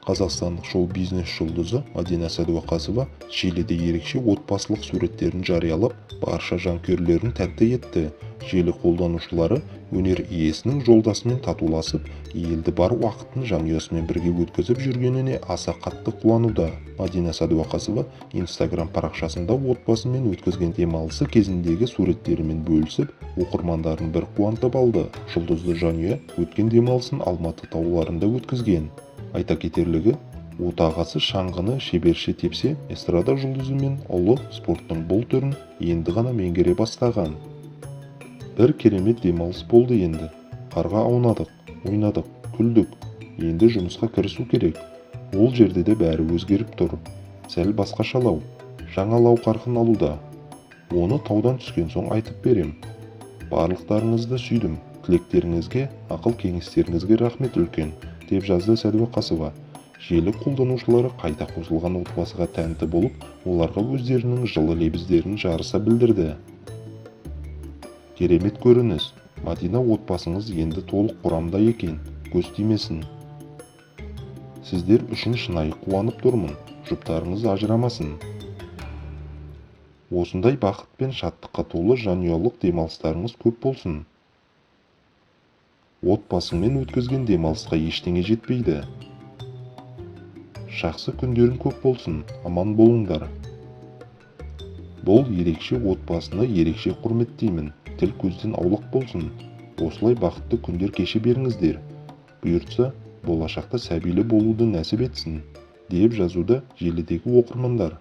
Қазақстандық шоу-бизнес жұлдызы Мадина Сәдуақасова желіде ерекше отбасылық суреттерін жариялап, барша жанкүйерлерін тәнті етті. Желі қолданушылары өнер иесінің жолдасымен татуласып, елді бар уақытын жанұясымен бірге өткізіп жүргеніне аса қатты қуануда. Мадина Сәдуақасова Инстаграм парақшасында отбасымен өткізген демалысы кезіндегі суреттерімен бөлісіп, оқырмандарын бір қуантып алды. Жұлдызды жанұя өткен демалысын Алматы тауларында өткізген. Айта кетерлігі, отағасы шаңғыны шеберше тепсе, эстрада жұлдызы мен ұлы спорттың бұл түрін енді ғана меңгере бастаған. Бір керемет демалыс болды енді. Қарға аунадық, ойнадық, күлдік. Енді жұмысқа кірісу керек. Ол жерде де бәрі өзгеріп тұр. Сәл басқашалау, жаңалау қарқын алуда. Оны таудан түскен соң айтып берем. Барлықтарыңызды сүйдім. Тілектеріңізге, ақыл-кеңестеріңізге рахмет үлкен, деп жазды Сәдуақасова. Желі қолданушылары қайта қосылған отбасыға тәнті болып, оларға өздерінің жылы лебіздерін жарыса білдірді. Керемет көрініс. Мадина, отбасыңыз енді толық құрамда екен, көз тимесін. Сіздер үшін шынайы қуанып тұрмын. Жұптарыңыз ажырамасын. Осындай бақыт пен шаттыққа толы жанұялық демалыстарыңыз көп болсын. Отбасыңмен өткізген демалысқа ештеңе жетпейді. Жақсы күндерің көп болсын, аман болыңдар. Бұл ерекше отбасыны ерекше құрметтеймін. Тіл көзден аулақ болсын. Осылай бақытты күндер кеше беріңіздер. Бұйыртса, болашақта сәбилі болуды нәсіп етсін, деп жазуда желідегі оқырмандар.